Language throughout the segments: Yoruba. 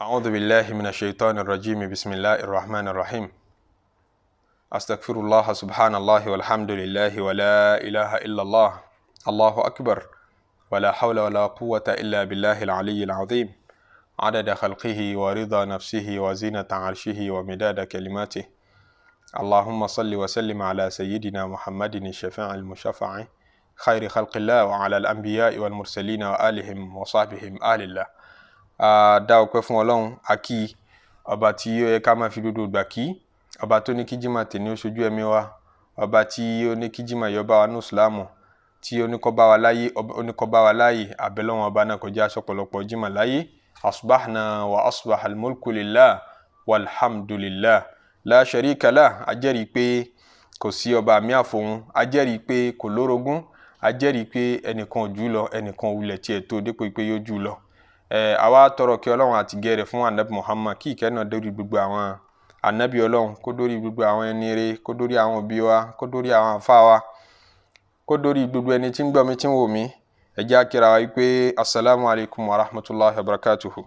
أعوذ بالله من الشيطان الرجيم. بسم الله الرحمن الرحيم. أستغفر الله سبحان الله والحمد لله ولا إله إلا الله الله أكبر ولا حول ولا قوة إلا بالله العلي العظيم عدد خلقه ورضا نفسه وزينة عرشه ومداد كلماته. اللهم صل وسلم على سيدنا محمد الشفيع المشفع خير خلق الله وعلى الأنبياء والمرسلين وآلهم وصحبهم آل الله. A dá ọpẹ́ fún Ọlọ́run, akí ọba tí ó yẹ ká máa fi gbogbo ìgbà kí, ọba tó ní kí jimá tèmi ó ṣojú ẹ̀mí wa, ọba tí ó ní kí jimá yọ bá wa ní ìsìlámù, tí ó ní kó bá wa láyé, ó ní kó bá wa láyé. Àbẹ̀lọ́wọ̀n ọba náà kó jẹ́ aṣọ pọ̀lọpọ̀ jimá láyé. Asbahna wa asbaha almulku lillah walhamdulillah la sharika lah. A jẹ́rìí pé kò sí ọba mi àfohun, a jẹ́rìí pé kò lórogún, a jẹ́rìí pé ẹnìkan ò jù lọ, ẹnìkan ò wulẹ̀ tiẹ̀ tó dépò pé yóò jù lọ. Àwa tọrọ kí Ọlọ́run àti gẹrẹ fún anabi Muhammad, kí ìkẹ́ náà dórí gbogbo àwọn anabi Ọlọ́run, kó dórí gbogbo àwọn ẹni rere, kó dórí àwọn òbí wa, kó dórí àwọn àfa wa, kó dórí gbogbo ẹni tí ń gbọ́ mi tí ń wò mí. Ẹ jẹ́ á kíra wa wípé asalaamu alaykum wa rahmatulahi wa barakatuhu.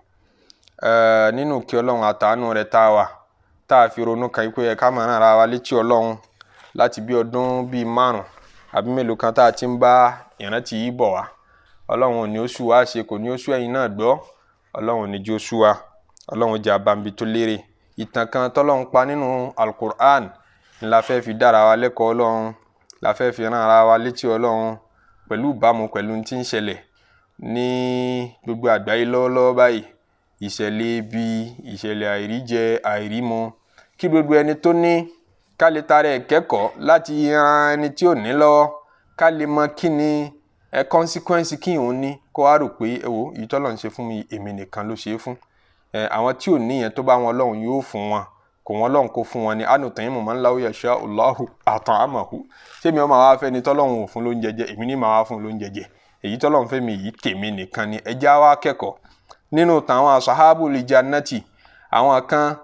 Nínú kí Ọlọ́run àtàánú rẹ̀ tá a wà tá a fi ronú kan wípé ká máa rán ara wa létí Ọlọ́run láti bí ọdún bíi 5 àbí mélòó kan tá a ti ń bá ìrántí yìí bọ̀ wá. Ọlọ́run ò ní oṣù wa ṣe, kò ní oṣù ẹ̀yin náà gbọ́. Ọlọ́run ò ní jí oṣù wa, Ọlọ́run jẹ́ abambi tó lérè. Ìtàn kan tọ́lọ́run pa nínú Al-Qur'an la fẹ́ fi dára wa lẹ́kọ̀ọ́ Ọlọ́run, la fẹ́ fi rán ara wa létí Ọlọ́run pẹ̀lú ìbámu pẹ̀lú tí ń ṣẹlẹ̀ ní gbogbo àgbáyé lọ́wọ́lọ́wọ́ báyìí. Ìṣẹ̀lẹ̀ ibi, ìṣẹ̀lẹ̀ àìríjẹ, àìrímu, kí gbogbo ẹni tó ní ká lè tara ẹ̀ kẹ́kọ̀ọ́ láti ran ẹni tí ò ní lọ́wọ́, ká lè mọ kí ni consequence kí òun ní, kó wá rò pé ẹ wo èyí tọ́lọ́run ṣe fún mi, èmi nìkan ló ṣe é fún. Àwọn tí ò ní yẹn tó bá wọn Ọlọ́run yóò fún wọn, kò wọ́n Ọlọ́run kó fún wọn ni. Anut'imu man law yasha'u Allahu at'amahu. Ṣé mi ọmọ wa fẹ́ ni tọ́lọ́run ò fún lóúnjẹ jẹ, èmi ní màá wá fún lóúnjẹ jẹ. Èyí tọ́lọ́run fẹ́ mi yìí tèmi nìkan ni. Ẹ já wa kẹ́kọ̀ọ́ nínú tàwọn asahabu lijannati, àwọn kan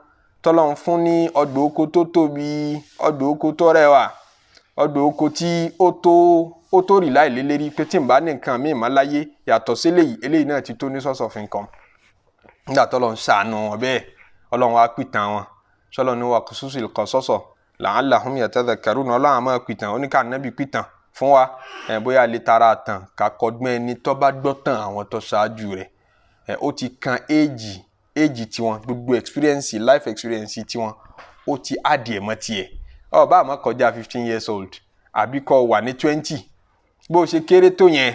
tọ́lọ́run fún ní ọgbà oko tó tóbi, ọgbà oko tó rẹwà, ọgbà oko tí ó tó rí láì lélẹ́rí pé tí n bá ní nǹkan míì má láyé yàtọ̀ sí eléyìí, eléyìí náà ti tó ní source of income. Nígbà tọ́lọ́run ṣàánú wọn bẹ́ẹ̀, Ọlọ́run wá pìtàn wọn. Sọlọ́run ní wa qususil qasasa la'allahum yatadhakkarun. Ọlọ́run àmọ́ pìtàn, ó ní ká nábì pìtàn fún wa. Bóyá lè tara tàn ká kọ́gbọ́n ẹni tó bá gbọ́ tàn àwọn tó ṣáájú rẹ̀. Ó ti kan éèjì tiwọn, gbogbo experience, life experience tiwọn, ó ti adìẹ mọ́ tiẹ̀. Ó bá àmọ́ kọjá 15 years old àbí kó wà ní 20, bó ṣe kéré tó yẹn,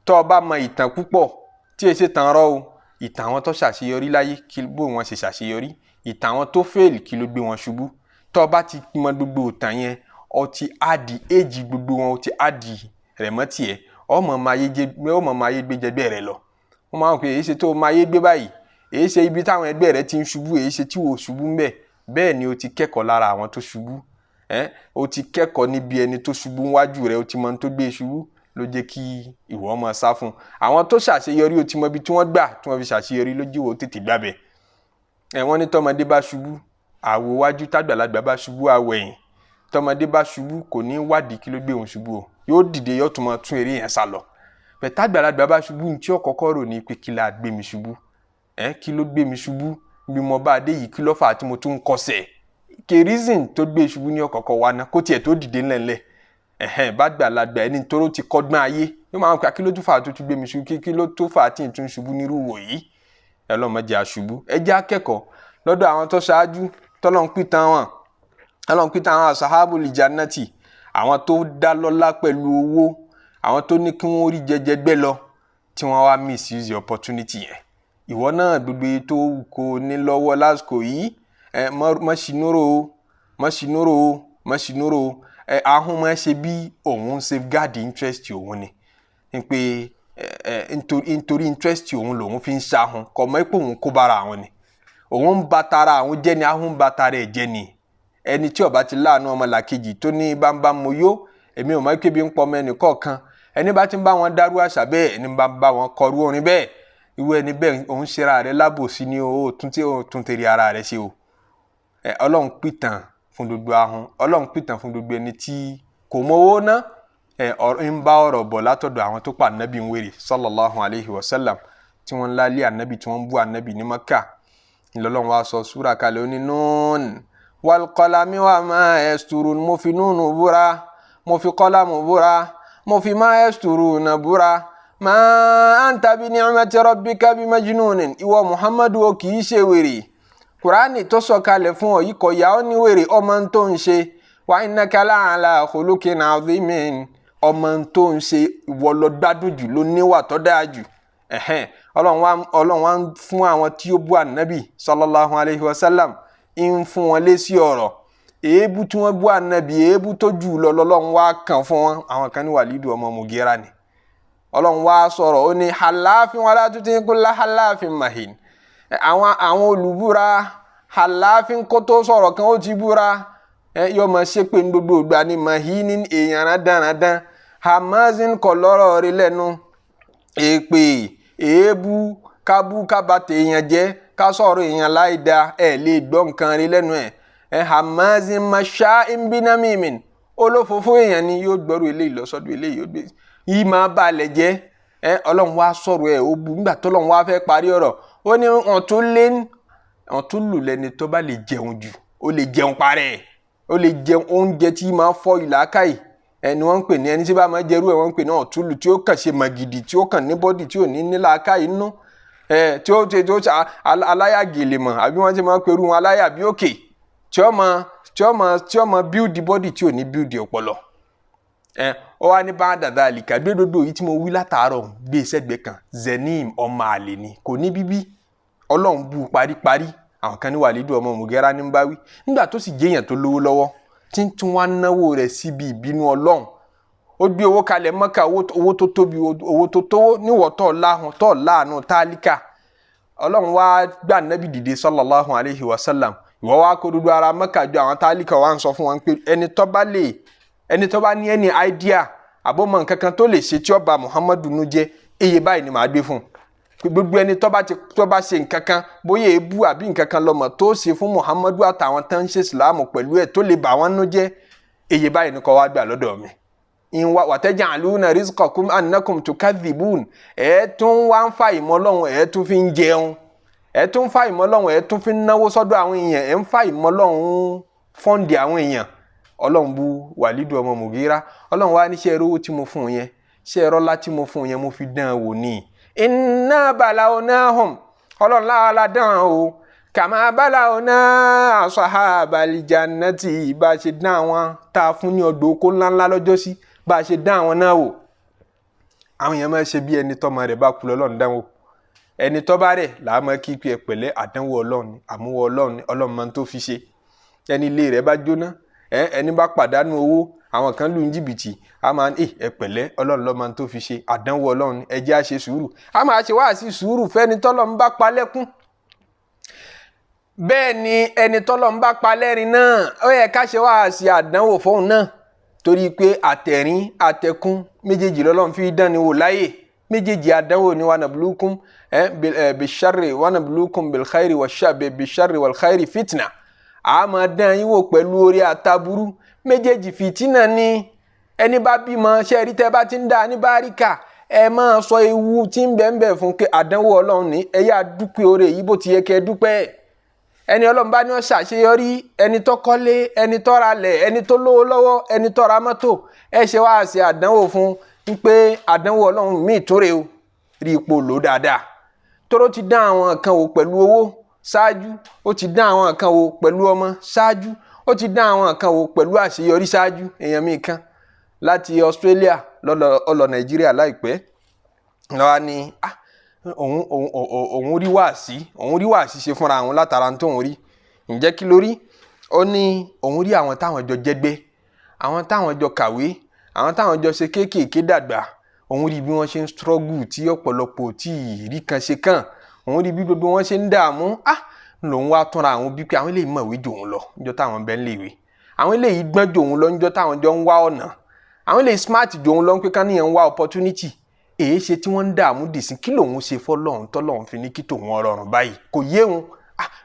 tó o bá mọ ìtàn púpọ̀ tí e ṣe tàn rọ́ o, ìtàn àwọn tó ṣàṣeyọrí láyé, kí bó wọn ṣe ṣàṣeyọrí, ìtàn àwọn tó fail, kí ló gbé wọn ṣubú. Tó o bá ti mọ gbogbo ìtàn yẹn, ó ti adi éèjì gbogbo wọn, ó ti adi rẹ̀ mọ́ tiẹ̀, ọmọ máa yé gbé jẹgbẹ́ rẹ lọ. Wọ́n máa ń pè é ṣe tó máa yé gbé báyìí, èyí ṣe ibi táwọn ẹgbẹ́ rẹ ti ń ṣubú, èyí ṣe tí wò ṣubú ń bẹ̀. Bẹ́ẹ̀ ni o ti kẹ́kọ̀ọ́ lára àwọn tó ṣubú. O ti kẹ́kọ̀ọ́ níbi ẹni tó ṣubú wájú rẹ, o ti mọ ohun tó gbé ṣubú ló jẹ́ kí ìwọ máa sá fún un. Àwọn tó ṣàṣeyọrí, o ti mọ ibi tí wọ́n gbà tí wọ́n fi ṣàṣeyọrí ló jí wo tètè gbàbẹ̀. Wọ́n ní tọmọdé bá ṣubú àwò wájú, tágbàlagbà bá ṣubú àwò ẹ̀yìn. Tọmọdé bá ṣubú kò ní wádìí kí ló gbé òun ṣubú o, yóò dìde yóò tún máa tún eré yẹn sá lọ. Bẹ́ẹ̀ tágbàlagbà bá ṣubú, ní tí ó kọ́kọ́ rò ní pé kí la gbé mi ṣubú, kí ló gbé mi ṣubú, bí mo bá dé yìí kí ló fà á tí mo tún ń kọsẹ̀. Kí reason tó gbé ṣubú ní ọ̀kọ̀ọ̀kọ̀ wa ná, kó tiẹ̀ tó dìde ńlẹ̀ńlẹ̀. Bá gbàlagbà ẹni tó ti kọ́gbọ́n ayé yóò máa ń pè kí ló tún fà á tó tún gbé mi ṣubú, kí ló tó fà á tí n tún ṣubú nírú wò yìí. Ọlọ́run má jẹ́ a ṣubú. Ẹ jẹ́ akẹ́kọ̀ọ́ lọ́dọ̀ àwọn tó ṣáájú tọ́lọ́run pìtàn wọn, tọ́lọ́run pìtàn àwọn asahabu lijannati, àwọn tó dá lọ́lá pẹ̀lú owó, àwọn tó ní kí wọ́n rí jẹjẹ gbẹ́ lọ, tí wọ́n wá misuse the opportunity yẹn. Ìwọ náà gbogbo tó kò ní lọ́wọ́ lásìkò yìí, má ṣinúrò o, má ṣinúrò o, má ṣinúrò o. Ahun máa ṣe bí òun safeguard interest òun ni, ní pé nítorí interest òun lòun fi ń ṣahun, kò mọ̀ pé òun kó bára àwọn ni. Òun ń ba tara àwọn jẹ́ ni, ahun ń ba tara ẹ̀ jẹ́ ni. Ẹni tí ó bá ti láàánú ọmọlàkejì tó ní bámbám mo yó, èmi ò mọ̀ pé bí ń pọ̀ ọmọ ẹnì kọ̀ọ̀kan. Ẹni bá ti ń bá wọn dárú àṣà bẹ́ẹ̀, ẹni bá ń bá wọn kọrú orin bẹ́ẹ̀, irú ẹni bẹ́ẹ̀ òun ṣera rẹ̀ lábòsí ni o, tún tí o tún tèrè ara rẹ̀ ṣe o. Ọlọ́run pìtàn fún gbogbo ahun, Ọlọ́run pìtàn fún gbogbo ẹni tí kò mọ owó ná. Ń bá ọ̀rọ̀ bọ̀ látọ̀dọ̀ àwọn tó pa ànábì ń wèrè sallallahu alayhi wa sallam, tí wọ́n ń lálé ànábì, tí wọ́n ń bú ànábì ní Maka. Ńlọlọ́run wa sọ súra kalẹ̀ ó ní Nun wal qalami wa ma yasturun, mo fi núnù búra, mo fi kọ́lámù búra, mo fi ma yasturuna búra. Ma anta bi ni'mati rabbika bi majnunin, ìwọ Muhammadu o kì í ṣe wèrè. Kùránì tó sọ kalẹ̀ fún ọ yìí kò yá ọ ní wèrè, ọmọ tó ń ṣe. Wa innaka la'ala khuluqin 'azimin, ọmọ tó ń ṣe ìwọ lọ gbádùn jù, ló níwà tó dáa jù. Ọlọ́run wa ń fún àwọn tí ó bú ànábì sallallahu alayhi wa sallam, ń fún wọn lésì ọ̀rọ̀. Èébú tí wọ́n bú ànábì, èébú tó jù lọ lọ́lọ́run wá kàn fún wọn. Àwọn kan ní Wàlídù ọmọ Mùgírà ni. Ọlọ́run wá sọ̀rọ̀ ó ní halafin wala tuti kulla halafin mahin. Àwọn olùbúra halafin kó tó sọ̀rọ̀ kan ó ti búra, yóò máa ṣépè ní gbogbo ìgbà ni. Mahinin èèyàn rádaràdán, hamazin kọ lọ́rọ̀ rí lẹ́nu, èpè èébú kábú kábàtà èèyàn jẹ́, ká sọ̀rọ̀ èèyàn láì da, ẹ̀ lè gbọ́ nǹkan rí lẹ́nu ẹ̀. Hamazin masha'in binamimin, olófòófó èèyàn ni, yóò gbọ́rọ̀ eléyìí lọ́sọ̀dọ̀ eléyìí, yóò gbé yìí máa balẹ̀ jẹ́. Ọlọ́run wá sọ̀rọ̀ ẹ̀ ó bu. Nígbà tọ́lọ́run wá fẹ́ parí ọ̀rọ̀ ó ní ọ̀tún lù lẹ́ni tó bá lè jẹun jù, ó lè jẹun parẹ́, ó lè jẹun oúnjẹ tí máa fọ́ ìlàkàyè. Ẹni wọ́n ń pè ní ẹni tí bá máa jẹrú ẹ̀ wọ́n ń pè ní ọ̀túnlù, tí ó kàn ṣe màgìdì, tí ó kàn ní bọ́dì, tí ò ní nílàkàyè nínú, tí ó ṣe aláyà gèlè mọ̀, àbí wọ́n ti máa ń perú wọn aláyà bí òkè, tí ó máa bíúdi bọ́dì, tí ò ní bíúdi ọpọlọ. Ó wá ní bá dàda àlìkà gbé gbogbo yìí tí mo wí látàárọ̀ gbé sẹ́gbẹ̀ẹ́ kan. Zenim ọmọ àlè ni, kò ní bíbí, Ọlọ́run bú paríparí. Àwọn kan ní Wàlídù ọmọ Mùgírà ní bá wí. Nígbà tó sì jẹ́yàn tó lówó lọ́wọ́, tí ń tún wá náwó rẹ̀ síbi ìbínú Ọlọ́run, ó gbé owó kalẹ̀ Mọ́kà, owó tó tóbi, owó tó tówó níwọ̀ tó láhùn tó láàánú tálíkà. Ọlọ́run wá gbà nábì dìde sallallahu alayhi wa sallam. Ìwọ wá kó dúdú ara Mọ́kà jọ àwọn tálíkà, wá ń sọ fún wọn pé ẹni tó bá lè, ẹni tó bá ní ẹni idea àbọ̀mọ̀ nǹkan kan tó lè ṣe tí ó bà Muhammadu nu jẹ́, iye báyìí ni màá gbé fún un. Gbogbo ẹni tó bá ṣe nǹkan kan, bóyá èébú àbí nǹkan kan lọ́mọ tó ṣe fún Muhammadu àtàwọn tó ń ṣe ìsìláàmù pẹ̀lú ẹ̀ tó lè bà wọ́n nú jẹ́, iye báyìí ni kó wá gbà lọ́dọ̀ mi. Ìwà wataj'aluna rizqakum annakum tukadhibun, ẹ̀ tún wá ń fa ìmọ̀ Ọlọ́run, ẹ̀ tún fi ń jẹun, ẹ̀ tún fa ìmọ̀ Ọlọ́run, ẹ̀ tún fi ń náwó sọ́dọ̀ àwọn èèyàn, ẹ̀ ń fa ìmọ̀ Ọlọ́run fọ́ǹdì àwọn èèyàn. Ọlọ́run bú Wàlídù ọmọ Mùgírà. Ọlọ́run wá ní ṣe ẹrú owó tí mo fún yẹn, ṣe ẹrọ lá tí mo fún yẹn, mo fi dán wò ní. Inna balawnahum, Ọlọ́run lára dán o, kama balawna ashabal jannati, bá a ṣe dán àwọn tá a fún ní ọgbà oko ńláńlá lọ́jọ́ sí, bá a ṣe dán àwọn náà wò. Àwọn èèyàn máa ṣe bí ẹni tọ́mọ rẹ̀ bá kú lọ́lọ́run dán wò. Ẹni tọ́ bá rẹ̀ làá máa kí pé ẹ pẹ̀lẹ́, àdánwò Ọlọ́run, àmúwò Ọlọ́run, Ọlọ́run máa ń tó fi ṣe. Ẹni ilé rẹ̀ bá jóná, ẹni bá pàdánù owó, àwọn kan lù ń jìbìtì, a máa ń ẹ pẹ̀lẹ́, Ọlọ́run ló máa ń tó fi ṣe, àdánwò Ọlọ́run, ẹ jẹ́ á ṣe sùúrù. A máa ṣe wáàsí sùúrù fẹ́ni tọ́lọ́run bá pa lẹ́kún. Bẹ́ẹ̀ ni ẹni tọ́lọ́run bá pa lẹ́rìn náà, ó yẹ ká ṣe wáàsí àdánwò fóun náà, torí pé àtẹ̀rín àtẹ̀kún méjèèjì lọ́lọ́run fi dán ni wò láyè. Méjèèjì àdánwò ni wanablukum bisharri wanablukum bilkhairi bisharri walkhairi fitna. A máa dán yín wò pẹ̀lú orí àtàbúrú, méjèèjì fìtínà ni. Ẹni bá bímọ, ṣe rí tẹ́ bá ti ń dá ní báríkà, ẹ máa sọ ewu tí ń bẹ ń bẹ fún pé àdánwò Ọlọ́run ní, ẹ yá dúpẹ́ oore yìí bó ti yẹ kẹ́ dúpẹ́. Ẹni Ọlọ́run bá ní ó ṣàṣeyọrí, ẹni tó kọ́lé, ẹni tó ralẹ̀, ẹni tó lówó lọ́wọ́, ẹni tó ra mọ́tò, ẹ ṣe wá ṣe àdánwò fún un pé àdánwò Ọlọ́run míì tó rè o, rí ipò lò dáadáa. Tóró ti dán àwọn kan wò pẹ̀lú owó ṣáájú, ó ti dán àwọn kan wò pẹ̀lú ọmọ ṣáájú, ó ti dán àwọn kan wò pẹ̀lú àṣeyọrí ṣáájú. Èèyàn mi kan láti Australia lọ Nàìjíríà láìpẹ́, lọ́wọ́ ni òun rí wáàsí, òun rí wáàsí ṣe fúnra òun látara tóun rí. Ǹjẹ́ kí ló rí? Ó ní òun rí àwọn táwọn jọ jẹ́gbẹ́, àwọn táwọn jọ kàwé, àwọn táwọn jọ ṣe kéékèèké dàgbà, òun rí bí wọ́n ṣe ń struggle tí ọ̀pọ̀lọpọ̀ tí ìrí kan ṣe kàn, òun rí bí gbogbo wọn ṣe ń dààmú. Lòun wá túnra àwọn bí pé àwọn eléyìí mọ̀wé jù òun lọ níjọ́ táwọn bẹ́ẹ̀ ń léwe, àwọn eléyìí gbọ́n jù òun lọ níjọ́ táwọn jọ ń wá ọ̀nà, àwọn eléyìí smart jù òun lọ ń pé ká níyẹn ń wá opportunity. Èyí ṣe tí wọ́n ń dààmú dì sí, kí lòun ṣe fọ́lọ́run tọ́lọ́run fi ní kí tòun ọrọ̀rùn báyìí, kò yé òun.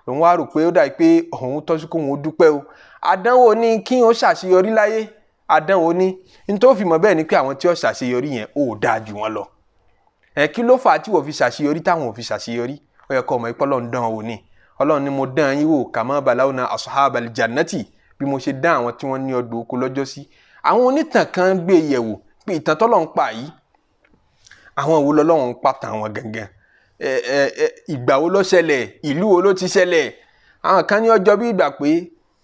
Lòun wá rò pé ó dà pé òun tọ́jú kóun ó dúpẹ́ o. Àdánwò ni kí òun ṣàṣeyọrí láyé, àdánwò ni n tó fi mọ̀ bẹ́ẹ̀ ni pé àwọn tí ó ṣàṣeyọrí yẹn ó dáa jù wọ́n lọ. Kí ló fà á tí wọ́n fi ṣàṣeyọrí táwọn ò fi ṣàṣeyọrí? Ó yẹ kó ọmọ ìpọ́lọ́ ń dán wò ni. Ọlọ́run ni mo dán yín wò kama balawna ashabal jannati, bí mo ṣe dán àwọn tí wọ́n ní ọgbà oko lọ́jọ́ sí. Àwọn onítàn kan gbé yẹ̀wò pé ìtàn tọ́lọ́run pa yìí, àwọn wo lọ́lọ́run ń pa tàwọn gangan, ìgbà wo ló ṣẹlẹ̀, ìlú wo ló ti ṣẹlẹ̀. Àwọn kan ní ọjọ́ bí ìgbà pé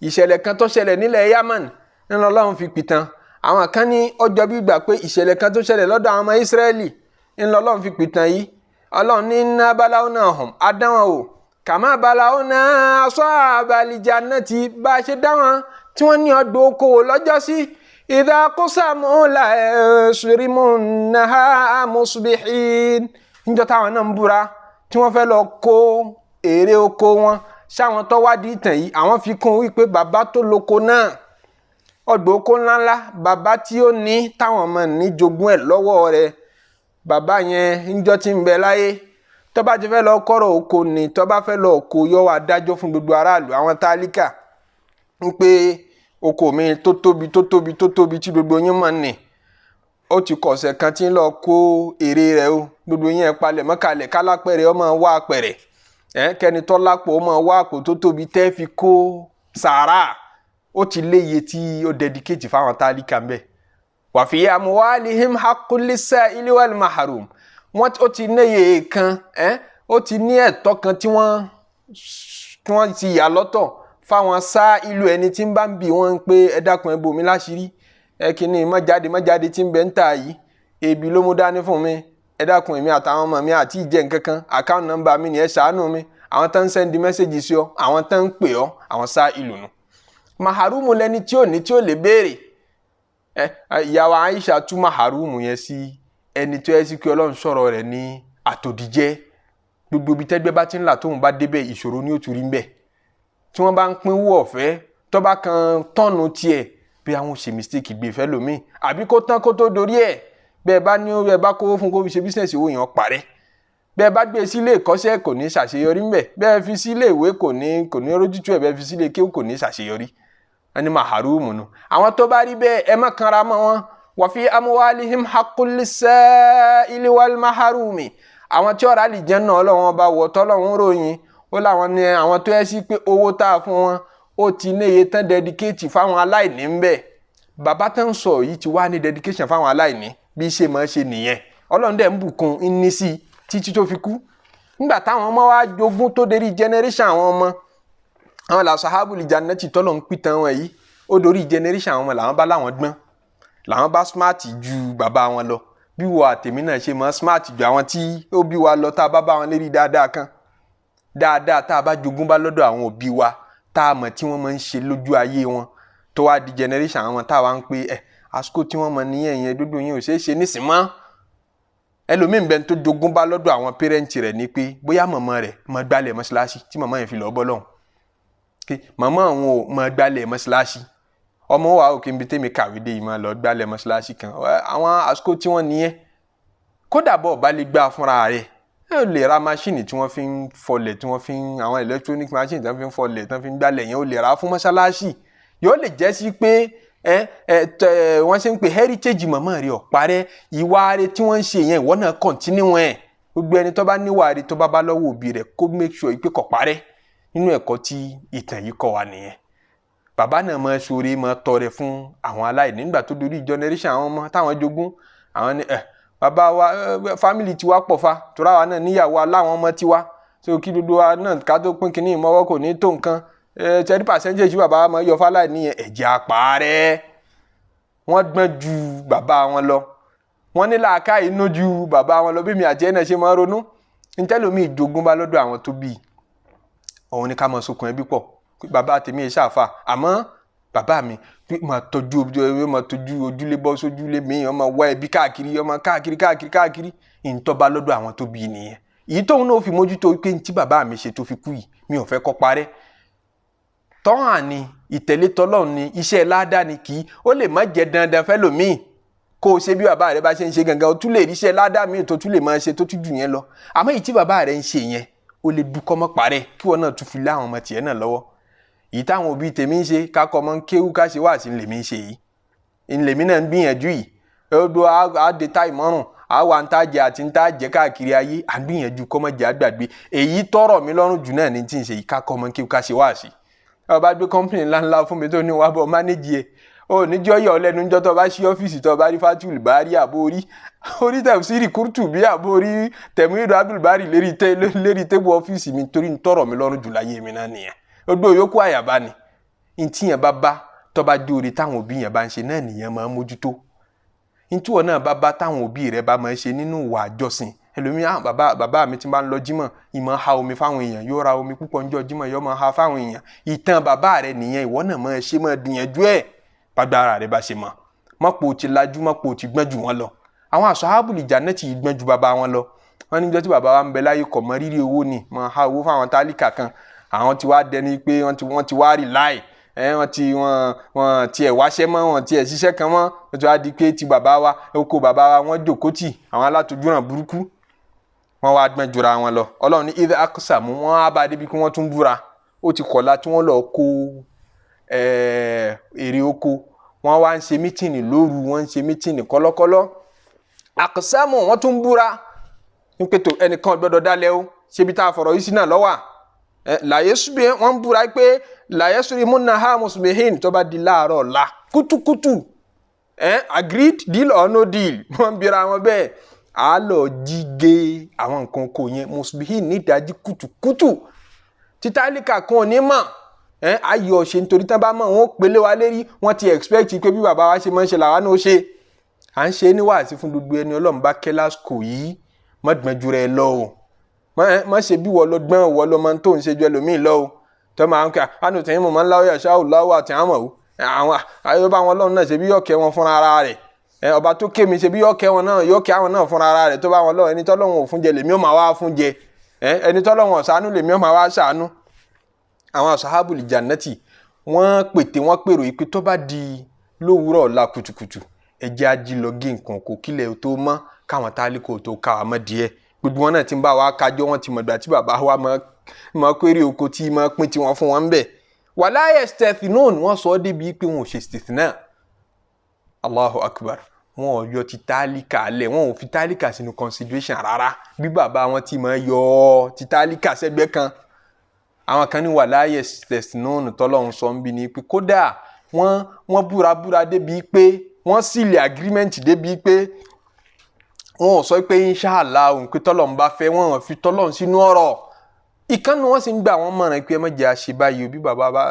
ìṣẹ̀lẹ̀ kan tó ṣẹlẹ̀ nílẹ̀ Yaman nínú Ọlọ́run fi pìtàn. Àwọn kan ní ọjọ́ bí ìgbà pé ìṣẹ̀lẹ̀ kan tó ṣẹlẹ̀ lọ́dọ̀ àwọn ọmọ Ísírẹ́lì nínú Ọlọ́run fi pìtàn yìí. Ọlọ́run ní inna balawnahum, adáwọn o, kama balawna ashabal jannati, bá a ṣe dáwọn tí wọ́n ní ọgbà okòwò lọ́jọ́ sí. Idha qasamu la yasrimunnaha musbihin, níjọ́ táwọn náà ń búra tí wọ́n fẹ́ lọ kó èrè oko wọn. Sáwọn tó wádìí ìtàn yìí, àwọn fi kún wípé bàbá tó loko náà, ọgbà oko ńláńlá, bàbá tí ó ní táwọn ọmọ ní jogún ẹ̀ lọ́wọ́ rẹ̀, bàbá yẹn níjọ́ tí ń bẹ láyé, tó bá ti fẹ́ lọ kọ́rọ̀ oko ni, tó bá fẹ́ lọ kó yọ wá dájọ́ fún gbogbo aráàlú àwọn tálíkà ń pé oko mi tó tóbi tó tóbi tó tóbi tí gbogbo yín mọ̀ ní, ó ti kọ̀ọ̀sẹ̀ kan tí ń lọ kó èrè rẹ̀ o, gbogbo yín ẹ̀ palẹ̀ mọ́kàlẹ̀ kálápẹ̀rẹ̀ ọmọ wá apẹ̀rẹ̀ ẹ̀ kẹ́ni tó lápò ọmọ wá àpò tó tóbi tẹ́ fi kó sàárà. Ó ti léye tí ó dedicate fáwọn tálíkà ń bẹ̀. Wa fi amwalihim haqqul lis-sa'ili wal mahrum, wọ́n ó ti níye kan ẹ̀ ó ti ní ẹ̀tọ́ kan tí wọ́n ti yà lọ́tọ̀ fáwọn sá ìlú ẹni tí ń bá ń bi wọ́n pé ẹ dákun ẹ bò mí láṣìírí, ẹ kìíní má jáde tí ń bẹ ń tà yìí, ebi ló mú dání fún mi, ẹ dákun èmi àtàwọn ọmọ mi àti ìjẹ nǹkankan, account number mi ni ẹ ṣàánú mi. Àwọn tó ń send message sí ọ, àwọn tó ń pè ọ, àwọn sá ìlú nu. Maharumu lẹni tí ò ní tí ò lè béèrè. Ẹ ìyàwó Aisha tú maharumu yẹn sí ẹni tó yẹ sí pé Ọlọ́run sọ̀rọ̀ rẹ̀ ní àtòdìjẹ́. Gbogbo ibi tẹ́gbẹ́ bá ti ń là tóun bá débẹ̀, ìṣòro ni ó tún rí ń bẹ̀. Tí wọ́n bá ń pín owó ọ̀fẹ́, tó bá kan tọ́ọ̀nù tiẹ̀ bí àwọn ṣe mistake gbé fẹ́ lómi, àbí kó tán kó tó dorí ẹ̀, bẹ́ẹ̀ bá ní ẹ bá kówó fún kó fi ṣe bísíǹsì, owó yẹn parẹ́. Bẹ́ẹ̀ bá gbé sílé ìkọ́ṣẹ́ kò ní ṣàṣeyọrí ńbẹ̀, bẹ́ẹ̀ fi sílé ìwé kò ní rójútu ẹ̀, bẹ́ẹ̀ fi sílé kéwú kò ní ṣàṣeyọrí. Ẹni maharumu nu. Àwọn tó bá rí bẹ́ẹ̀ ẹ má kanra mọ́ wọn. Wa fi amwalihim haqqul lis-sa'ili wal maharumi. Àwọn tí ọ̀rá lè jẹ́ náà Ọlọ́run ọba wọ̀ tọ́lọ́run ròyìn, ó láwọn ní àwọn tó yẹ sí pé owó tá a fún wọn ó ti ní iye tán dedicate fáwọn aláìní ń bẹ. Bàbá tó ń sọ yìí ti wá ní dedication fáwọn aláìní, bí ṣe máa ṣe nìyẹn. Ọlọ́run dẹ̀ ń bùkún ń ní sí títí tó fi kú. Nígbà táwọn ọmọ wa jogún tó dérí generation àwọn ọmọ, àwọn là sahabul jannati tọ́lọ̀ ń pìtàn wọn yìí, ó dorí generation àwọn ọmọ làwọn bá láwọn gbọ́n, làwọn bá smart ju bàbá wọn lọ. Bí wo àtẹ̀mí náà ṣe máa smart ju àwọn tí ó bí wa lọ, tá a bá bá wọn lérí dáadáa kan, dáadáa tá a bá jogún bá lọ́dọ̀ àwọn òbí wa, tá a mọ̀ tí wọ́n máa ń ṣe lójú ayé wọn, tó wá di generation àwọn tá a wá ń pè ẹ̀ àsìkò tí wọ́n mọ̀ níyẹn yẹn dúdú yẹn ò ṣeé ṣe nísìmọ́. Ẹlòmíín bẹ́ẹ̀ tó jogún bá lọ́dọ̀ àwọn pẹ́rẹ́ǹtì rẹ̀ ni pé bóyá màmá rẹ̀ máa gbálẹ̀ mọ́ṣáláṣí tí màmá yẹn fi lọ́ọ́ bọ́ lọ́hùn, pé màmá àwọn ò máa gbálẹ̀ mọ́ṣáláṣí, ọmọ wa òkè níbi tèmi kàwé dé yìí máa lọ gbálẹ̀ mọ́ṣáláṣí kan. Àwọn àsìkò tí wọ́n nìyẹn. Kódà bọ́ ọba lè gbá fúnra rẹ̀, ẹ lè ra máṣíìnì tí wọ́n fi ń fọlẹ̀, tí wọ́n fi ń àwọn electronic machine tí wọ́n fi ń fọlẹ̀, tí wọ́n fi ń gbálẹ̀ yẹn, ó lè ra fún mọ́ṣáláṣí. Yóò lè jẹ́ sí pé wọ́n ṣe ń pe heritage màmá rẹ̀ ọ̀parẹ́, ìwà rẹ̀ tí wọ́n ń ṣe yẹn ìwọ náà continue ẹ̀. Gbogbo ẹni tó bá níwà rẹ̀ tó bá bá lọ́wọ́ òbí rẹ̀ kó make sure pé kò parẹ́. Nínú ẹ̀kọ́ tí ìtàn yìí kọ́ wa nìyẹn. Bàbá náà máa ṣoore, máa tọrẹ fún àwọn aláìní. Nígbà tó dorí generation àwọn ọmọ táwọn jogún, àwọn ni bàbá wa family tiwa pọ̀ fa, tóra wa náà níyàwó aláwọn ọmọ tiwa, so kí gbogbo wa náà ká tó pín kínní ìmọ̀wọ́ kò ní tó nǹkan. 30% bàbá wa máa yọ fáláìní yẹn, ẹ̀jẹ̀ àpárẹ́. Wọ́n gbọ́n ju bàbá wọn lọ, wọ́n ní làákàyè inú ju bàbá wọn lọ. Bí mi àti ẹ̀ náà ṣe máa ronú ntẹ́lómi ìjogún bá lọ́dọ̀ àwọn tó bí òun ni ká máa sokùn ẹbí pọ̀. Bàbá tèmi ẹ̀ ṣàfà, àmọ́ bàbá mi máa tọ́jú ojúlé bọ́ sójúlé mi, ọmọ wá ẹbí káàkiri, ọmọ káàkiri káàkiri káàkiri. Ìntọ́ba lọ́dọ̀ àwọn tó bí nìyẹn. Èyí tóun náà fi mójútó pé ntí bàbá mi ṣe tó fi kú yìí mi ò fẹ́ kó parẹ́. Tọ́hàn ni ìtẹ̀lé tọ́lọ́run ni iṣẹ́ ládàá ni, kì í ó lè má jẹ́ dandan fẹ́lòmíì kó o ṣe bí bàbá rẹ bá ṣe ń ṣe gangan, o tún lè ríṣẹ́ ládàá míì tó tún lè máa ṣe tó tún jù yẹn lọ. Àmọ́ èyí tí bàbá rẹ ń ṣe yẹn ó lè dúkọ́ mọ́ parẹ́, kí wọn náà tún fi lé àwọn ọmọ tiẹ̀ náà lọ́wọ́. Èyí táwọn òbí tèmi ń ṣe kákọ́ ọmọ ń kéwú ká ṣe wá sí lèmi ń ṣe yìí, lèmi náà ń gbìyànjú yìí. Odò àdè táì mọ́rùn, Àwa ń tá jẹ àti ń tá jẹ káàkiri ayé, à ń gbìyànjú kọ́ mọ́ jẹ́ àgbàgbé. Èyí tọrọ mi lọ́rùn jù náà ní tí ń ṣe yìí, ká kọ́ ọmọ kí ká ṣe wá sí. Ó bá gbé kọ́mpìnì ńláńlá fún mi tó ní wàá bọ̀ mánéjì ẹ̀, ó níjọ́ yọ̀ ọ́ lẹ́nu níjọ́ tó bá ṣí ọ́fíìsì tó bá rí Fatul Bari àbórí orí tafsiri Qurtubi àbórí Tẹ̀mídù Abdul Bari lérí tébù ọ́fíìsì mi, torí ń tọrọ mi lọ́rùn jù láyé mi náà nìyẹn. Gbogbo yòókù àyàbá ni ntí yẹn bá bá tó bá jóore táwọn òbí yẹn bá ń ṣe náà nìyẹn máa ń mójútó. Ntí wọn náà bá bá táwọn òbí rẹ bá máa ń ṣe nínú ìwà àjọsìn. Ẹlòmíì, bàbá mi ti máa ń lọ jímọ̀, ìmọ̀ ha omi fáwọn èèyàn, yóò ra omi púpọ̀ níjọ́ jímọ̀, yóò máa ha fáwọn èèyàn. Ìtàn bàbá rẹ nìyẹn, ìwọ náà máa ṣe, máa gbìyànjú ẹ̀ bàgbára rẹ bá ṣe mọ̀. Mọ́pò ti lajú, mọ́pò ti gbọ́n jù wọ́n lọ. Àwọn àsọ̀hábùlì jannati gbọ́n ju bàbá wọn lọ. Wọ́n níjọ́ tí bàbá wa ń bẹ láyé kọ̀ mọ́ rírì owó ni, máa ha owó fáwọn tálíkà kan. Àwọn ti wá dẹni pé wọ́n ti wá rí láì, wọ́n tiẹ̀ wáṣẹ́ mọ́, wọ́n tiẹ̀ ṣiṣẹ́ kan mọ́. Wọ́n ti wá di pé ti bàbá wa, oko bàbá wa wọ́n jókòó tì, àwọn alátojúràn burúkú. Wọ́n wá gbọ́n jura wọn lọ. Ọlọ́run ní idha aqsamu, wọ́n á bá débi kí wọ́n tún búra. Ó ti kọ̀la tí wọ́n lọ kó èrè oko. Wọ́n wá ń ṣe mítìnì lóru, wọ́n ń ṣe mítìnì kọ́lọ́kọ́lọ́. Aqsamu, wọ́n tún búra. Ń pètò ẹnìkan gbọ́dọ̀ dálẹ̀ o, ṣébi tá a fọ̀rọ̀ yìí sí náà lọ́wà. Làyẹ́sùbí wọ́n búra pé làyẹ́sùrí múna ha musbihin, tó bá di láàárọ̀ ọ̀la kútúkútù. Agreed deal or no deal, wọ́n bira wọn bẹ́ẹ̀. A lọ jí gé àwọn nǹkan kò yẹn musbihin ní ìdájí kútúkútù. Títálíkà kan ò ní mọ̀. Ayọ̀ ṣe nítorí tán bá mọ̀ wọ́n pélé wa lérí, wọ́n ti expect pé bí bàbá wa ṣe máa ń ṣe làwa náà ṣe. À ń ṣe ní wàásí fún gbogbo ẹni Ọlọ́run bá kẹ́ lásìkò yìí, má gbọ́n ju rẹ lọ o. Má ṣe bí wọ́n lọ gbọ́n, wọ́n lọ máa ń tó ń ṣe ju ẹlòmíì lọ o. Tọ́ máa ń kẹ́ àánú tẹ̀yìn mọ̀ máa ń láwọ́ yàṣá ò láwọ́ àti àmọ̀ o. Àwọn ayọ́ bá wọn lọ́run náà ṣe bí yọ̀kẹ́ wọn fúnra ara rẹ̀. Ọba tó ké mi ṣe bí yọ̀kẹ́ wọn náà, yọ̀kẹ́ àwọn náà fúnra ara rẹ̀. Tó bá wọn lọ́run, ẹni tọ́lọ́run ò fún jẹ lèmi ó máa wá fún jẹ. Ẹni tọ́lọ́run ò ṣàánú lèmi ó máa wá ṣàánú. Àwọn sahabul jannati wọ́n pète, wọ́n pèrò ìpè tó bá di lówùúrọ̀ ọ̀la kùtùkùtù, ẹ jẹ́ á jí lọ gé nǹkan kó kílẹ̀ tó mọ́, káwọn tálíkò tó ká wa mọ́ díẹ̀. Gbogbo wọn náà ti ń bá wa kájọ, wọ́n ti mọ̀gbà tí bàbá wa mọ̀ kéré oko tí mọ̀ pín tiwọn fún wọn bẹ́ẹ̀. Wala yastathnun, wọ́n sọ ọ́ débi pé wọn ò ṣe istithna. Allahu akbar. Wọn ò yọ ti tálíkà lẹ̀, wọn ò fi tálíkà sínú consideration rárá. Bí bàbá wọn ti máa yọ ti tálíkà sẹ́gbẹ́ kan. Àwọn kan ní wala yastathnun tọ́lọ́run sọ ń bí ni pé kódà wọ́n búra débi pé wọ́n sílẹ̀ agreement débi pé wọn ò sọ pé inshallah òun pé tọ́lọ́run bá fẹ́, wọ́n ò fi tọ́lọ́run sínú ọ̀rọ̀. Ìkànnì wọn sì ń gbà wọ́n mọ̀ràn pé ẹ má jẹ́ àṣe báyìí o, bí bàbá bá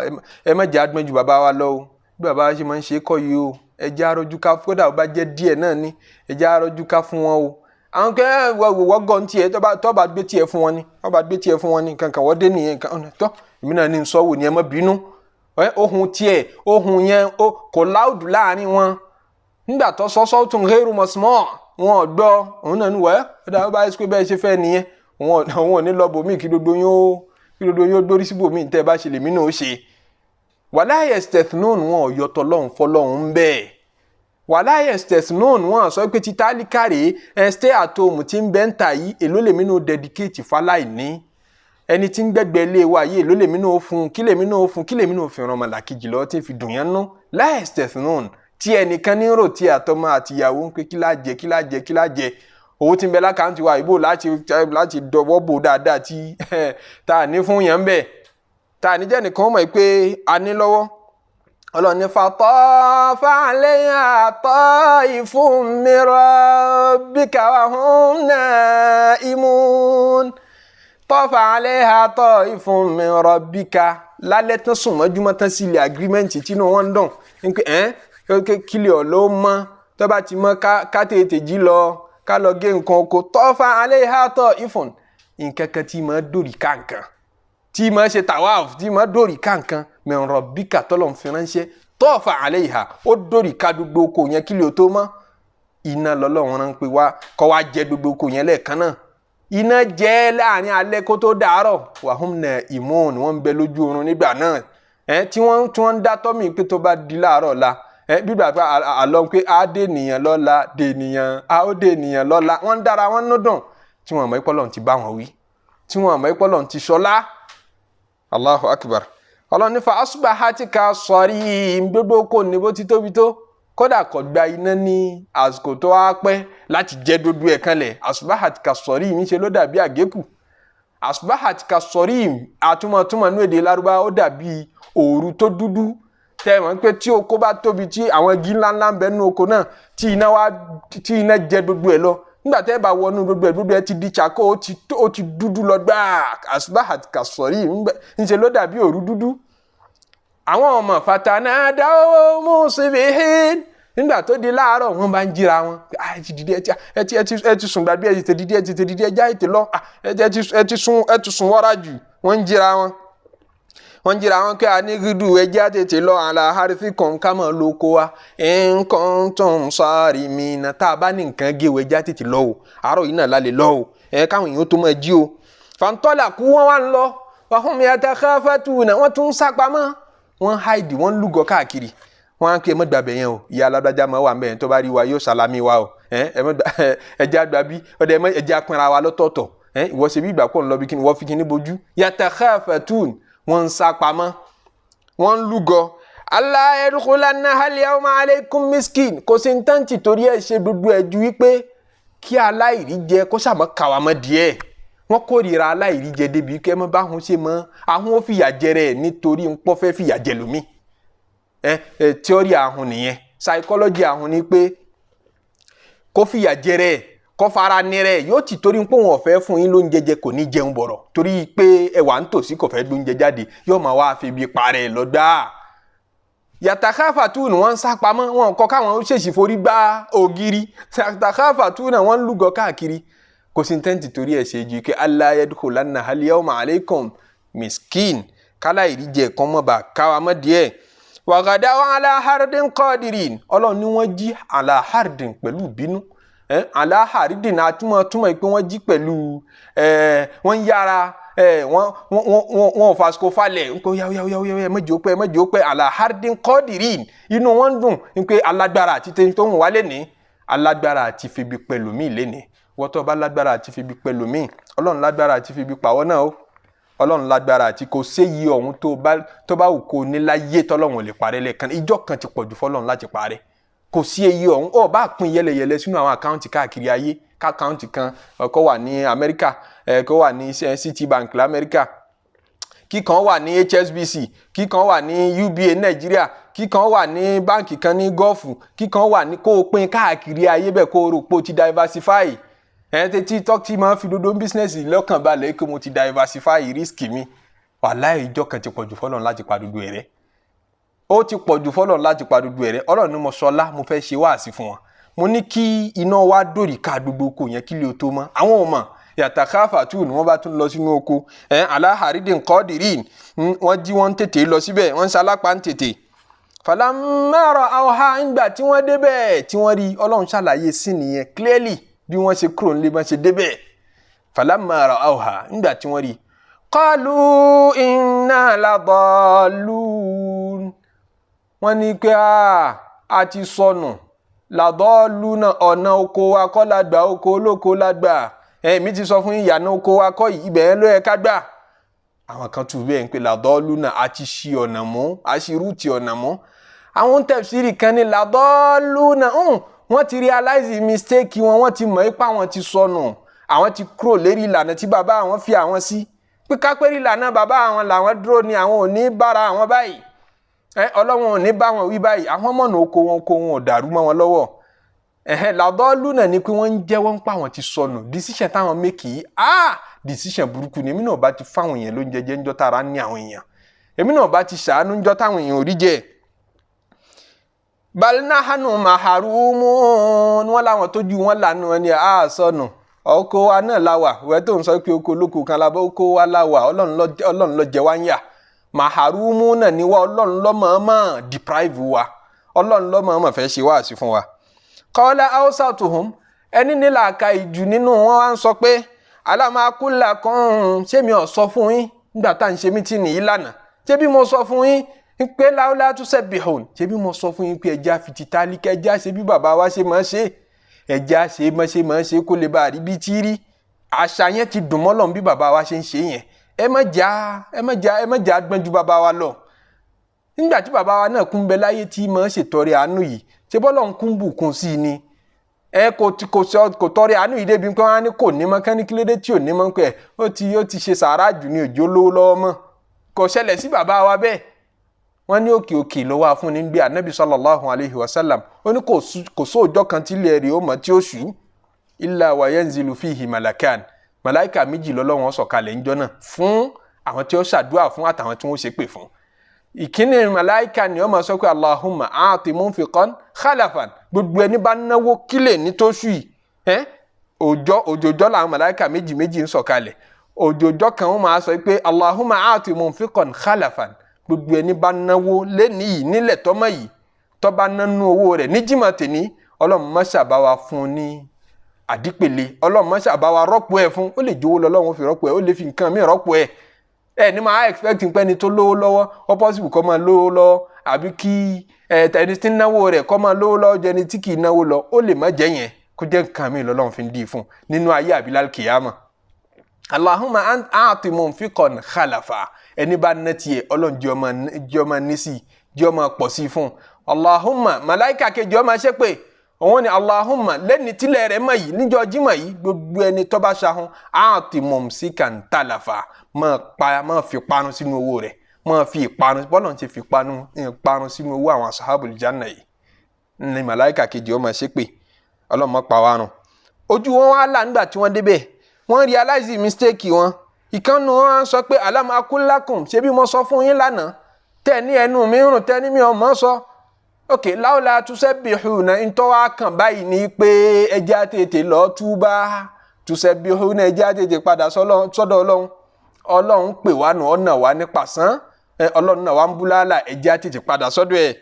ẹ má jẹ́ àgbọ̀n ju bàbá wa lọ o, bí bàbá wa ṣe máa ń ṣe kọ́ yìí o, ẹ jẹ́ àrọ́jú ká, kódà ó bá jẹ́ díẹ̀ náà ni, ẹ jẹ́ àrọ́jú ká fún wọn o. Àwọn kẹ́ wọ́n gọ̀ ń tiẹ̀, tó bá gbé tiẹ̀ fún wọn ni, tó bá gbé tiẹ̀ fún wọn ni, nǹkan kan wọ́n dé nìyẹn, nǹkan ọ̀nà tọ́, èmi náà ní sọ́wọ́ ni ẹ má bínú. Ohun tiẹ̀, ohun yẹn kò láùdù láàrin wọn. Nígbà tó sọ sọ́tún ghairu masmu', wọn ò gbọ́, òun náà ní wẹ́, ó dà bá ṣe pé bẹ́ẹ̀ ṣe fẹ́ nìyẹn. Òun ò ní lọ bòmíì kí gbogbo yín ó dórí síbòmíì tẹ́ ẹ bá ṣe lèmi náà ó ṣe. Wala yastathnun, wọn ò yọ tọlọ́hun fọlọ́hun bẹ́ẹ̀. Wala yastathnun, wọn sọ pé ti tálíkà rèé, stay at home tí ń bẹ́ ń tà yìí, èló lèmi náà dedicate fáláìní. Ẹni tí ń gbẹ́gbẹ́ ilé wa yìí, èló lèmi náà fún, kí lèmi náà fún, kí lèmi náà fi ràn ọmọlàkejì lọ́wọ́ tí ń fi dùn yẹn nú. La yastathnun, tí ẹnìkan ní rò tí àtọmọ àtìyàwó ń pé kí lá jẹ, kí lá jẹ, kí lá jẹ. Owó tí ń bẹ lákàntì wa ìbò láti dọwọ́ bò dáadáa tí tá a ní fún yẹn bẹ́ẹ̀, tá a ní jẹ́ nìkan mọ̀ pé a ní lọ́wọ́. Ọlọ́run ní fatafa alayha taifun min rabbika wa hum naimun. Tafa alayha taifun min rabbika, lálẹ́ tán sùn mọ́júmọ́ tán sí ilé agreement tínú wọn ń dùn ní pé kílẹ̀ ọ̀ ló mọ́, tó bá ti mọ́ ká tètè jí lọ, ká lọ gé nǹkan oko. Tafa alayha taifun, nǹkan kan tí máa dòrí ká nǹkan, tí máa ṣe tawaf, tí máa dòrí ká nǹkan, min rabbika tọ́lọ̀ ń fi ránṣẹ́. Tafa alayha, ó dòrí ká gbogbo oko yẹn kílẹ̀ ò tó mọ́. Iná lọ́lọ́run rán pé wá kọ́ wá jẹ gbogbo oko yẹn lẹ́ẹ̀kan náà. Iná jẹ́ láàrin alẹ́ kó tó dàárọ̀. Wa hum naimun, wọ́n ń bẹ lójú oorun nígbà náà. Tí wọ́n ń dá tọ́mì pé tó bá di láàárọ̀ la, gbígbà pé àlọ́ pé á dé ènìyàn lọ́la, dé ènìyàn, á ó dé ènìyàn lọ́la. Wọ́n ń dára wọn nú dùn, tí wọ́n mọ̀ pé Ọlọ́run ti bá wọn wí, tí wọ́n mọ̀ pé Ọlọ́run ti ṣọlá. Allahu akbar. Ọlọ́run ní fa asbahati ka sarim, gbogbo kò ní bó ti tóbi tó, kódà kò gba iná ní àsìkò tó wá pẹ́ láti jẹ́ dodo ẹ̀ kanlẹ̀. Asbahat kasọ̀rí mi ṣe ló dàbí àgékù. Asbahat kasọ̀rí àtúmọ̀túmọ̀ ní èdè Lárúbá ó dàbí òru tó dúdú. Tẹ́ mọ̀ pé tí oko bá tóbi tí àwọn igi ńláńlá ń bẹ nínú oko náà tí iná jẹ gbogbo ẹ̀ lọ. Nígbà tẹ́ bá wọnú gbogbo ẹ̀ ti di charcoal, ó ti dúdú lọ gbáà. Asbahat kasọ̀rí ńṣe ló dàbí òru dúdú. Àwọn ọmọ fatanadaw musbihin, nígbà tó di láàárọ̀ wọ́n bá ń jíra wọn. Ẹ ti dìde, ẹ ti sùn gbàgbé, ẹ ti dìde, ẹ ti dìde, ẹ já ètè lọ, ẹ ti sùn wọ́ra jù. Wọ́n ń jíra wọn, wọ́n ń jíra wọn pé a ní gídù ẹjẹ́ àtètè lọ àlà harifi kan ká mọ̀ lóko wa nǹkan tó ń sáré mi náà tá a bá ní nǹkan géwé ẹjẹ́ àtètè lọ o, àárọ̀ yìí náà lálẹ́ lọ o, ẹ káwọn èèyàn tó máa jí o. Fàǹtọ́là kú wọ́n wá ń lọ, wàhùn yatakhafatuna, wọ́n tún ń sápamọ́, wọ́n háìdì, wọ́n ń lúgọ káàkiri. Wọ́n á kí ẹ mọ́ gbàgbé yẹn o, ìyá alágbájá máa wà mẹ́rin tó bá rí wa yóò ṣàlámì wa o, ẹ jẹ́ àgbà bí ọdẹ ẹ jẹ́ apinra wa lọ́tọ̀ọ̀tọ̀, ìwọ ṣe bí ìgbà pọ̀ ń lọ bí kí ni wọ́n fi kí ni bojú. Yatakhafatun, wọ́n ń sá pamọ́, wọ́n ń lúgọ. Alla yadkhulanna al-yawma alaykum miskin, kò sí ní tàǹtì torí ẹ̀ ṣe gbogbo ẹ̀ ju wípé kí aláìrí jẹ kó sàmọ́ kàwá mọ́ díẹ̀. Wọ́n kórìíra aláìrí jẹ débi kẹ́ mọ́ bá hun ṣe mọ́ àwọn ó fìyà jẹrẹ ẹ̀ nítorí ńpọ́ fẹ́ fìyà jẹ lómi. Tíọ́rì ahun nìyẹn, psychology ahun ni pé kó fìyà jẹrẹ ẹ̀ kó fara nírẹ yóò ti torí pé òun ọ̀fẹ́ fún yín lóúnjẹ jẹ kò ní jẹun bọ̀rọ̀ torí pé ẹwà ń tòsí kò fẹ́ gbóúnjẹ jáde yóò máa wá fi ibi parẹ́ lọ́gbà. Yatakhafatun, wọ́n ń sá pamọ́, wọn kọ́ káwọn ó ṣèṣì forí gbá ògiri. Yatakhafatun, wọ́n ń lúgọ káàkiri. Kò sí tẹ́ǹtì torí ẹ̀ ṣe ju pé alla yadkhulanna al-yawma alaykum miskin, kálá ìríjẹ kan mọ́ bá káwa mọ́ díẹ̀. Wàgàdà ala hardin qadirin, ọlọ́run ni wọ́n jí ala hardin pẹ̀lú ìbínú. Ala hardin àtúmọ̀ túmọ̀ pé wọ́n jí pẹ̀lú wọ́n ń yára, wọ́n fàṣkó falẹ̀ ń pé yáwó ẹ mẹ́jọ pẹ́, ẹ mẹ́jọ pẹ́. Ala hardin qadirin, inú wọn dùn ń pé alágbára àti tẹ́ni tó ń wá lẹ́ni, alágbára àti febi pẹ̀lú mi lẹ́ni. Wọ́n tó bá lágbára àti febi pẹ̀lú mi, ọlọ́run lágbára àti febi pàwọ́ náà o. Ọlọ́run lágbára àti kò séyìí ọ̀hún tó bá wù kó ní láyé tọ́lọ́run ò lè parẹ́ lẹ́ẹ̀kan. Ìjọ kan ti pọ̀jù fọlọ́run láti parẹ́. Kò sí èyí ọ̀hún, ó bá pín yẹlẹyẹlẹ sínú àwọn àkáǹtì káàkiri ayé. Káàkáǹtì kan kó wà ní Amẹ́ríkà, kó wà ní Citibank lamẹ́ríkà, kíkan wà ní HSBC, kíkan wà ní UBA Nàìjíríà, kíkan wà ní báǹkì kan ní gọ́ọ̀fù, kíkan wà ní kó o pín káàkiri ayé bẹ́ẹ̀ kó o rò pé o ti diversify. Tí tọ́kì máa ń fi dodo bísínẹ́sì lọ́kàn balẹ̀ pé mo ti diversify risk mi. Wàláhì ìjọ kan ti pọ̀jù fọlọ́run láti pa dodo ẹ̀rẹ́. Ó ti pọ̀jù fọlọ́run láti pa dodo ẹ̀rẹ́. Ọlọ́run ni mo sọlá, mo fẹ́ ṣe wáàsí fún wọn. Mo ní kí iná wa dòrì ká gbogbo oko yẹn kí lè tó mọ́. Àwọn ò mọ̀. Yatakhafatun, wọ́n bá tún lọ sínú oko. Ala haridin qadirin, wọ́n jí wọ́n tètè lọ síbẹ̀, wọ́n ń salápá ń tètè. Falamma ra'awha, ńgbà tí wọ́n débẹ̀ tí wọ́n rí Ọlọ́run ṣàlàyé sí nìyẹn clearly bí wọ́n ṣe kúrò nílé bọ́n ṣe débẹ̀. Falamma ra'awha, ńgbà tí wọ́n rí, qalu inna ladallun, wọ́n ní pé a ti sọnù. Ladalluna, ọ̀nà oko wa kọ́ la gbà, oko olóko la gbà. Èmi ti sọ fún ìyànà oko wa kọ́ yìí, ibẹ̀ ló yẹ ká gbà. Àwọn kan tún bẹ́ẹ̀ ń pè ladalluna, a ti ṣi ọ̀nà mú, a ṣi rúùtì ọ̀nà mú. Àwọn tafsiri kan ní ladalluna, wọ́n ti realize mistake wọn, wọ́n ti mọ̀ ipá wọn ti sọnù, àwọn ti kúrò lérí ìlànà tí bàbá àwọn fi àwọn sí. Pé kápẹ́rì ìlànà bàbá àwọn làwọn dúró ni àwọn ò ní bára àwọn báyìí, Ọlọ́run ò ní bá wọn wí báyìí. Àwọn mọ̀nà oko wọn kó wọn ò dàrú mọ́ wọn lọ́wọ́. Làdọ́lù náà ni pé wọ́n ń jẹ́wọ́ ń pa àwọn ti sọnù. Decision táwọn make yìí, decision burúkú ni. Èmi náà bá ti fáwọn èèyàn lóúnjẹ jẹ ńjọ́ tára ní àwọn èèyàn, èmi náà bá ti ṣàánú ńjọ́ táwọn èèyàn ò rí jẹ. Bal nahnu mahrumun, wọn làwọn tójú wọn lànà wọn ni a sọnù, oko wa náà la wà. Wẹ́ẹ́ tó ń sọ pé oko olóko kan la bọ́, oko wa la wà, Ọlọ́run ló jẹ wá ń yà. Mahrumun náà ni wá, Ọlọ́run ló mọ̀ọ́mọ̀ deprive wa, Ọlọ́run ló mọ̀ọ́mọ̀ fẹ́ ṣe wáàsí fún wa. Qala awsatuhum, ẹni nílà ka ìjù nínú wọn wá ń sọ pé alam aqul lakum, ṣé mi ò sọ fún yín nígbà tá à ń ṣe mítìnì yìí lánàá? Ṣé bí mo sọ fún yín pé laula tusabbihun, ṣé bí mo sọ fún yín pé ẹja fi ti tálíkà, ẹja ṣe bí bàbá wa ṣe máa ṣe, ẹja ṣe máa ṣe máa ṣe kó lè bá rí bí tí rí. Àṣà yẹn ti dùn mọ́ Ọlọ́run bí bàbá wa ṣe ń ṣe yẹn. Ẹ má jà gbọ́n ju bàbá wa lọ. Nígbà tí bàbá wa náà kún bẹ láyé tí máa ṣètọrẹ àánú yìí, ṣé bọ́lọ́run kún bùkún sí i ni? Ẹ kò tọrẹ àánú yìí débi pé wọn á ní kò ní mọ́ kán ní kílódé tí ò ní mọ́ pé ó ti ṣe sàárà jù ní òjò lówó lọ́wọ́ mọ́. Kò ṣẹlẹ̀ sí bàbá wa bẹ́ẹ̀. Wọ́n ní òkè òkè lọ́wọ́ afúnni ń gbé anabi sallallahu alayhi wa sallam. Ó ní kò sóòjọ́ kan tí ilẹ̀ rẹ̀ ó mọ̀ tí ó ṣú illa wa yanzilu fihi malakan. Màláìka méjì lọ́lọ́wọ́n sọ̀kalẹ̀ ńjọ́ náà fún àwọn tí ó ṣàdúrà fún àtàwọn tí wọ́n ṣe pè fún. Ìkíní màláìka ni ó máa sọ pé Allahumma aati munfiqan khalafan. Gbogbo ẹni bá náwó kílè ní tó ṣù yìí, òjòjọ́ làwọn màláìka méjì méjì ń sọ̀kalẹ̀. Òjòjọ́ kan ó máa sọ pé Allahumma aati munfiqan khalafan. Gbogbo ẹni bá náwó lẹ́ni yìí nílẹ̀ tọ́mọ yìí tó bá nánú owó rẹ̀ ní jímọ̀ tèní, Ọlọ́run má ṣà bá wa fún un ní àdípèlé, Ọlọ́run má ṣà bá wa rọ́pò ẹ̀ fún. Ó lè jówó lọ Ọlọ́run fi rọ́pò ẹ̀, ó lè fi nǹkan míì rọ́pò ẹ̀. Ẹ ní máa expect pé ẹni tó lówó lọ́wọ́ ó possible kó máa lówó lọ́wọ́, àbí kí ẹni tí ń náwó rẹ̀ kó máa lówó lọ́wọ́ jẹ́ ẹni tí kì í náwó lọ. Ó lè má jẹ́ yẹn, kó jẹ́ nǹkan míì lọ́lọ́run fi ń dì í fún nínú ayé àbí lálùkìyámà. Allahumma aati munfiqan khalafa. Ẹni bá ná tiẹ̀ Ọlọ́run jẹ́ ọmọ ní sí, jẹ́ ọmọ pọ̀ sí fún. Allahumma màláìka kejì ọmọ ṣe pé òun ni Allahumma lẹ́ni tílẹ̀ rẹ̀ mọ̀ yìí níjọ́ jímọ̀ yìí, gbogbo ẹni tó bá ṣahun aati mumsikan talafa, máa fi parun sínú owó rẹ̀, máa fi ìparun, bọ́lọ̀ ti fi ìparun sínú owó àwọn asahabul janna yìí ni màláìka kejì ọmọ ṣe pé Ọlọ́run má pa wá run. Ojú wọn wá là nígbà tí wọ́n débẹ̀, wọ́n realize mistake wọn. Ìkànnù wọn á sọ pé alam aqul lakum, ṣé bí mo sọ fún yín lánàá tẹ́ ní ẹnu mi rùn, tẹ́ ní mi ò mọ̀ sọ. Ok, láwùlà tusabbihuna, ntọ́ wa kàn báyìí ni pé ẹjẹ́ àtètè lọ túbá. Tusabbihuna, ẹjẹ́ àtètè padà sọ́dọ̀ Ọlọ́run. Ọlọ́run pè wá nù, ọ̀nà wa ní pàṣán, Ọlọ́run náà wá ń búlálà, ẹjẹ́ àtètè padà sọ́dọ̀ ẹ̀.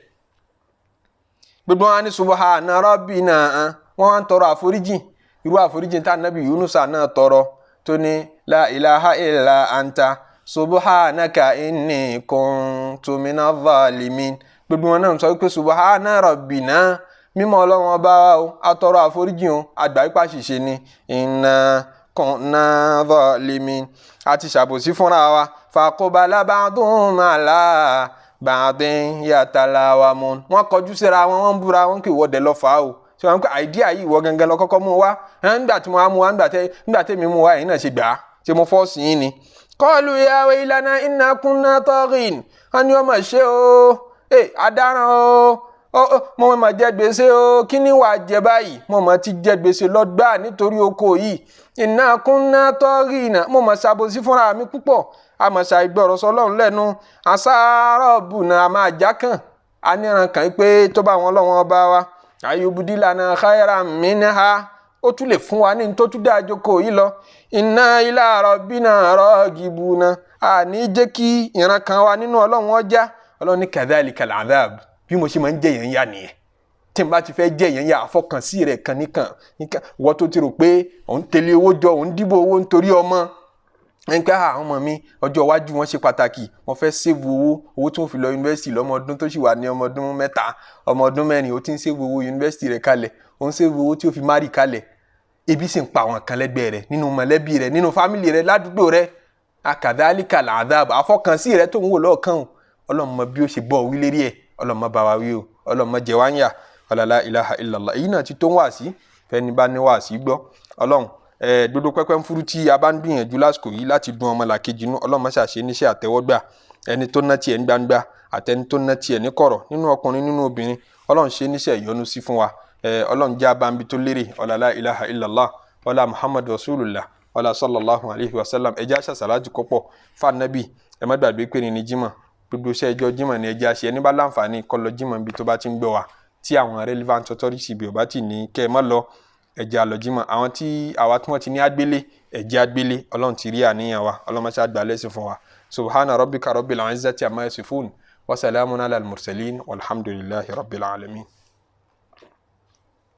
Gbogbo wọn ní subhana rabbina, wọn wá ń tọrọ àforíjì, irú àforíjì tá nàbì Yunusa náà tọrọ tó ní la ilaha illa anta subhanaka inni kuntu minadh dhalimin. Gbogbo wọn náà sọ pé subhana rabbina, mímọ́ Ọlọ́run ọba o, atọrọ àforíjì o, àgbà ipá ṣìṣe ni, inna kunna dhalimin, a ti ṣàbòsí fúnra wa. Faqubala ba'duhum ala ba'din yatalawamun. Wọ́n kọjú síra wọn, wọ́n ń búra wọn kì í wọ́dẹ lọ fà á o. Ṣé wọn kọ àìdíà yìí ìwọ gangan lọ kọ́kọ́ mú wa, nígbà tí mo wá mú wa, nígbà tí mi mú wa, ẹ̀yin náà ṣe gbà á, ṣe mo fọ́ọ̀sì yín ni. Qalu ya waylana inna kunna taghin. Wọ́n ní ọmọ ṣe o, adaràn o, mo máa jẹ gbèsè o, kí ni wàá jẹ báyìí, mo máa ti jẹ gbèsè lọ gbà nítorí oko yìí. Inna kunna taghin, mo máa ṣàbòsí fúnra mi púpọ̀, a máa ṣàìgbọràn sọ́lọ́run lẹ́nu. Asa rabbuna, a máa já kàn, a níran kàn pé tó bá wọn lọ́wọ́ bá wa ayubudilana khayran minha, ó tún lè fún wa ní tó tún dáa jókòó yìí lọ. Inna ila rabbina ragibuna, a ní jẹ́ kí ìran kan wa nínú Ọlọ́run ọjà. Ọlọ́run ní kadhalika al-adhab, bí mo ṣe máa ń jẹ yẹn yá nìyẹn. Tí n bá ti fẹ́ jẹ yẹn yá, àfọkànsí rẹ̀ kan nìkan wọ́n tó ti rò pé òun tẹ̀lé owó jọ, òun dìbò owó nítorí ọmọ nǹkan àwọn ọmọ mi ọjọ́ iwájú wọn ṣe pàtàkì, wọ́n fẹ́ save owó, owó tí wọ́n fi lọ yunifásitì lọ́mọ ọdún tó sì wà ní ọmọ ọdún 3, ọmọ ọdún 4, ó ti ń save owó yunifásitì rẹ̀ kalẹ̀, ó ń save owó tí ó fi márì kalẹ̀. Ebi sì ń pa àwọn kan lẹ́gbẹ̀ẹ́ rẹ̀, nínú mọ̀lẹ́bí rẹ̀, nínú fámìlì rẹ̀, ládùúgbò rẹ̀. Akadhalika al-adhab, àfọkànsí rẹ̀ tó ń wò lọ́ọ̀kan o, Ọlọ́run mọ bí ó ṣe bọ́ wí lérí ẹ̀, Ọlọ́run má bá wa wí o, Ọlọ́run má jẹ wá ń yà. La ilaha illallah. Èyí náà ti tó ń wá sí fẹ́ni bá ní wá sí gbọ́. Ọlọ́run dodo pẹ́pẹ́ ń furu tí a bá ń gbìyànjú lásìkò yìí láti dun ọmọ làkejì inú, Ọlọ́run má ṣàṣe níṣẹ́ àtẹ́wọ́gbà. Ẹni tó ná tiẹ̀ ní gbangba àtẹni tó ná tiẹ̀ ní kọ̀rọ̀, nínú ọkùnrin nínú obìnrin, Ọlọ́run ṣe níṣẹ́ ìyọ́nú sí fún wa. Ọlọ́run jẹ́ abambi tó lérè. La ilaha illallah, ọlá Muhammad rasulullah, ọlá sallallahu alayhi wa sallam. Ẹjẹ́ àṣà sàlájú kọ́pọ̀ fanabi. Ẹ má gbàgbé pé ní jímọ̀, gbogbo iṣẹ́ ẹjọ́ jímọ̀ ni ẹjẹ́ àṣẹ. Ẹni bá láǹfààní kó lọ jímọ̀ níbi tó bá ti ń gbọ́ wa, tí àwọn relevant authority bí ó bá ti ní kẹ́ ẹ má lọ, ẹjẹ́ àlọ́ jímọ̀. Àwọn tí àwa tí wọ́n ti ní agbélé, ẹjẹ́ agbélé. Ọlọ́run ti rí àníyàn wa, Ọlọ́run má ṣe àgbà lẹ́sìn fún wa. Subhana rabbika rabbil izzati amma yasifun wa salamun ala al-mursalin walhamdulillahi rabbil alamin.